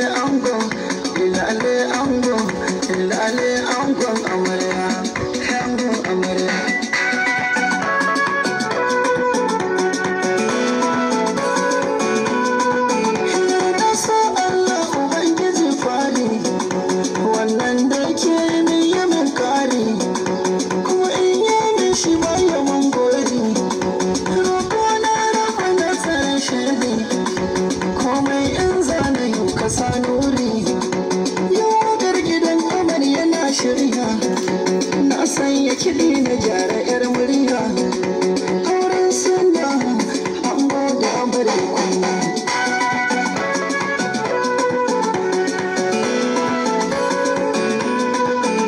Ango, lale ango, lale angon amarya, angon amarya. Na sa Allah Ubangiji fari, wannan da ke min yi min kari, kuma in yi min shi ba ya mun gori. Roƙo na raba na tsare shiri, komai in zana yau ka sa nuri. Yau waƙar gidan amarya na shirya, na sanya kiɗi na gyara 'yar murya. Auren sunna, ango da amarya kunna.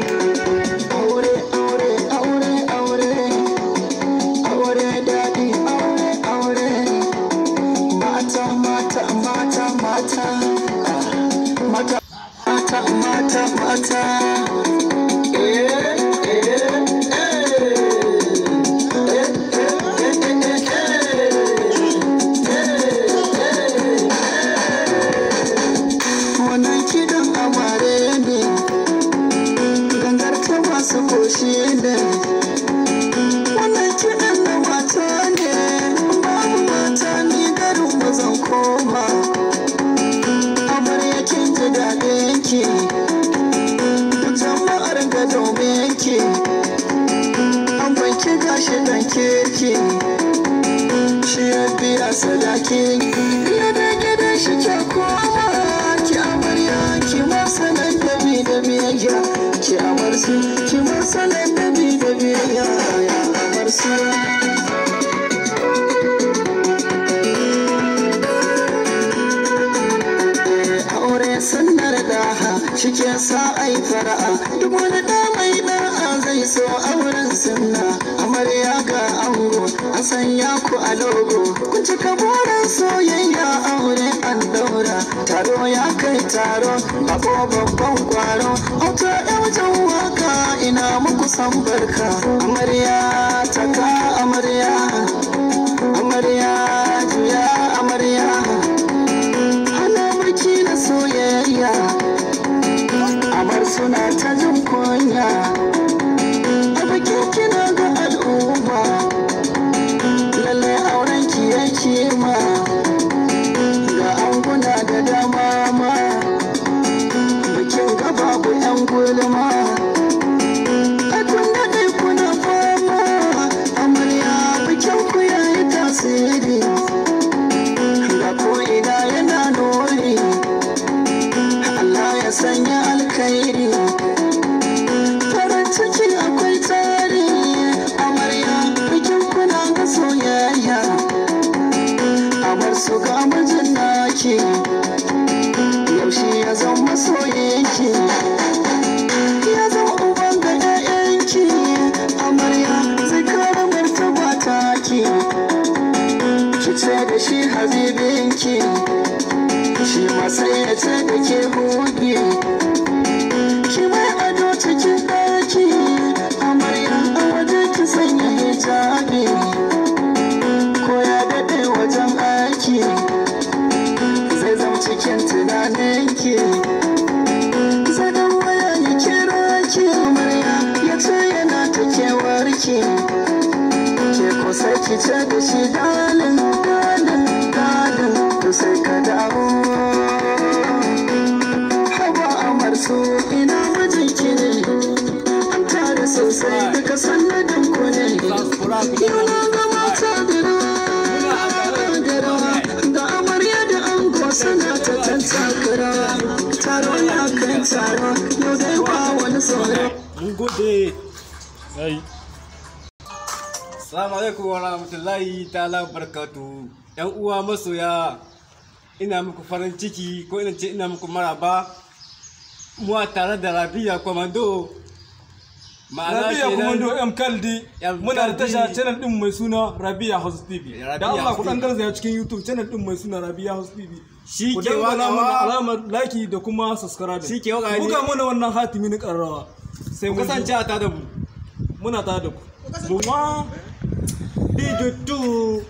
Aure, aure, aure, aure, aure daɗi, aure, aure. Mata, mata, mata, mata, ah, mata, mata, mata, mata. Eh, eh, eh. Eh, eh, eh, eh, eh, eh. Wannan kiɗan amare ne, gangar ta masu koshi ne. Wannan kiɗan na mata ne, babu mata ni garin mu zan koma. Amarya kin ji daɗin ki, duk jama'ar ga domin ki. An banki gashi dan kirki, shi ya biya sadaki. Gida gidan shi ke koma, ki amarya ki masanan da bi da biyayya. Ki amarsu, ki masanan da bi da biyayya, ya amarsu. Aure sunnar daha shi ke sa ai fara'a, duk wani da mai da'a zai so auren sunna. Amarya ga ango, an sanya ku a logo, kun cika burin soyayya, aure an daura. Taro ya kai taro, bako babban kwaro, auta wajen waka, ina muku san barka. Amarya taka, amarya, amarya juya, amarya ana mulki na soyayya. Amar suna ta jin kunya a bikin kina ga al'umma, lalle auren ki ya kima, ga anguna da dama ma, bikin ga babu yan gulma. Ai kun daɗe kuna fama, amarya bikin ku yayi tasiri, ga ko'ina yana nuri. Allah ya sanya alkhairi, farin ciki akwai tsari. Amarya bikin kuna ga soyayya, amar su ga mijin naki, yaushe ya zama soyayyanki, ya zama uban ga 'ya'yanki. Amarya zai kare martaba taki, ki ce da shi habibinki, shi ma sai ya ce da ke hugi. Ki mai ado cikin ɗaki, amarya a waje ki sanya hijabi, ko ya daɗe wajen aiki zai zama cikin tunaninki. Zai dan waya ya kira ki, amarya ya ce yana ta kewarki, ke ko sai ki ce da shi darling, darling, darling, to sai ka dawo. Haba amarsu, ina mijinki ne? An tare sosai, duka sannadin ku ne. Yau na ga mata da rawa da rawa, ga amarya da ango suna ta tattaka rawa. Taro ya kai taro, yau dai ba wani tsoro. Mun gode. Ai. Assalamu alaikum wa rahmatullahi ta'ala wa barakatu. ‘Yan uwa masoya, ina muku farin ciki ko ina ce ina muku maraba. Mu a tare da Rabia Commando. Ma'ana Rabia kenan- Commando M Kaldi. M Muna da Kaldi. tasha channel din mai suna Rabia House TV. Rabia Da Allah House ku dan TV. garzaya cikin YouTube channel din mai suna Rabia House TV. Shi Ku ke dangwala wakawa. mana alamar like da kuma subscribe. Shi ke waka Ku ne. buga mana wannan hatimi na karrawa. Sai Ku mun kasance a tare da mu. Muna tare da ku. Mu ma Bidu tu.